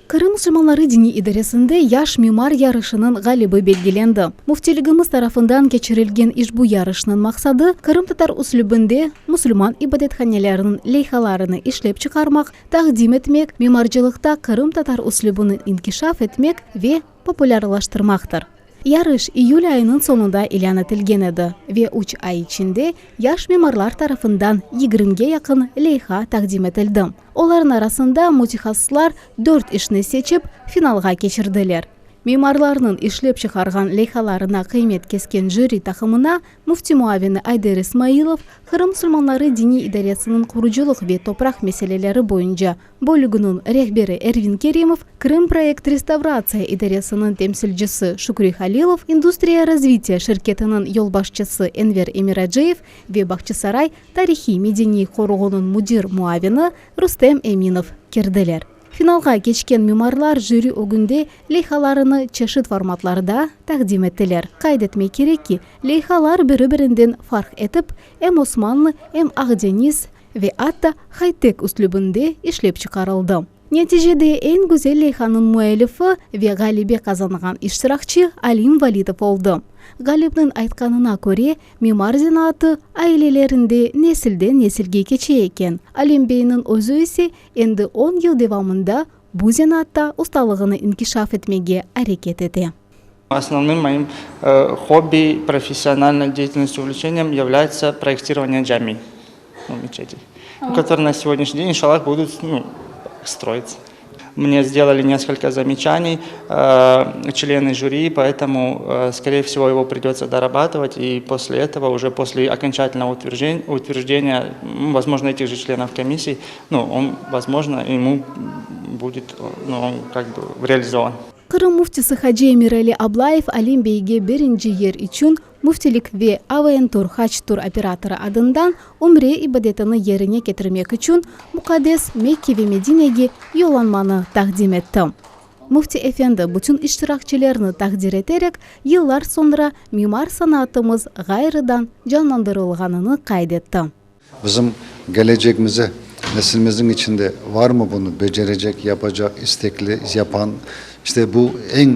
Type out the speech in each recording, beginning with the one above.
Qırım musulmanları diniy idaresinde Yaş mimar yarışınıñ ğalibi belgilendi. Müftiligimiz tarafından keçirilgen işbu yarışnıñ maqsadı, qırımtatar üslübinde musulman ibadethaneleriniñ leyhalarını işlep çıqarmaq, taqdim etmek, mimarcılıqta qırımtatar üslübini inkişaf etmek ve populârlaştırmaqtır. Yarış iyül ayınıñ soñunda ilân etilgen edi ve üç ay içinde yaş mimarlar tarafından yigirmige yaqın leyha taqdim etildi. Olarnıñ arasında mütehassıslar dört işni seçip, finalğa keçirdiler. Mimarlarnıñ işlep çıqarğan leyhalarına qıymet kesken jüri taqımına müfti muavini Ayder İsmailov, Qırım musulmanları diniy idaresiniñ qurucılıq ve topraq meseleleri boyunca bölüginiñ rehberi Ervin Kerimov, Krımproyektrestavratsiya idaresiniñ temsilcisi Şükri Halilov, İndustriya razvitiya şirketiniñ yolbaşçısı Enver Emiraciyev ve Bağçasaray tarihiy-medeniy qoruğınıñ müdir muavini Rustem Eminov kirdiler. Finalğa keçken mimarlar jüri ögünde leyhalarını çeşit formatlarda taqdim ettiler. Qayd etmek kerek ki, leyhalar biri-birinden farq etip, em osmanlı, em aqdeñiz ve atta haytek üslübinde işlep çıqarıldı. Neticede eñ güzel leyhanıñ müellifi ve ğalebe qazanğan iştirakçi Alim Valitov oldı. Ğalipniñ aytqanına köre, mimar zenaatı ailelerinde nesilden nesilge keçe eken. Alim beyniñ özü ise endi on yıl devamında bu zenaatta ustalığını inkişaf etmege areket ete. Основным моим хобби, профессиональной деятельностью, увлечением является проектирование джамий, ну, мечетей, которые на сегодняшний день, иншаллах, будут, ну, строиться. Мне сделали несколько замечаний члены жюри, поэтому, скорее всего, его придется дорабатывать, и после этого, уже после окончательного утверждения, возможно, этих же членов комиссии, ну, он, возможно, ему будет, ну, он как бы реализован. Qırım müftisi hacı Emirali Ablayev Alim beyge birinci yer içün Müftilik ve AVN-Tur hac-tur operatorı adından ümre ibadetini yerine ketirmek içün muqaddes Mekke ve Medinege yollanmanı taqdim etti. Müfti efendi bütün iştirakçilerni taqdir eterek, yıllar soñra mimar sanatımız ğayrıdan canlandırılğanını qayd etti. Bizim kelecegimizi, neslimizniñ içinde varmı bunı becerecek, yapacaq, istekli, yapan? İşte bu eñ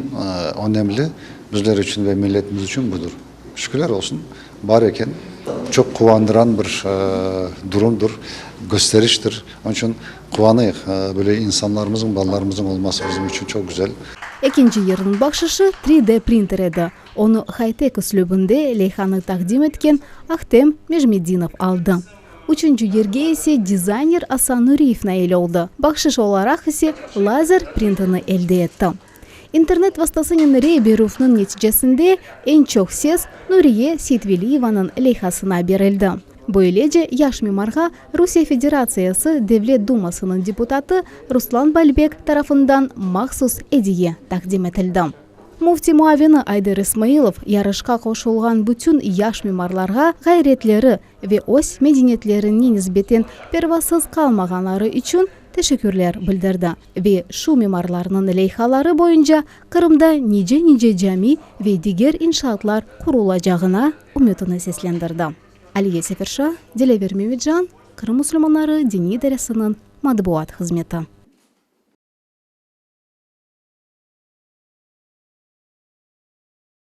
önemli bizler içün ve milletimiz içün budır. Şükürler olsun, bar eken. Çoq quvandıran bir durumdır, gösteriştir. Onıñ içün quvanayıq, böyle insanlarımızıñ, balalarımızıñ olması bizim içün çoq güzel. Ekinci yerniñ bahşışı 3D printer edi. Onı haytek üslübinde leyhanı taqdim etken Ahtem Mejmedinov aldı. Üçünci yerge ise dizayner Asan Nuriyev nail oldı, bahşış olaraq ise lazer printini elde etti. İnternet vastasınen rey berüvniñ neticesinde eñ çoq ses Nuriye Seytveliyevanıñ leyhasına berildi. Böylece, yaş mimarğa Rusiye Federatsiyası Devlet Dumasınıñ deputatı Ruslan Balbek tarafından mahsus ediye taqdim etildi. Müfti muavini Ayder İsmailov yarışqa qoşulğan bütün yaş mimarlarğa ğayretleri ve öz medeniyetlerine nisbeten pervasız qalmağanları içün teşekkürler bildirdi ve şu mimarlarnıñ leyhaları boyunca Qırımda nice-nice cami ve diger inşaatlar qurulacağına ümütini seslendirdi. Aliye Seferşa, Dilâver Memetcan, Qırım musulmanları diniy idaresiniñ matbuat hızmeti.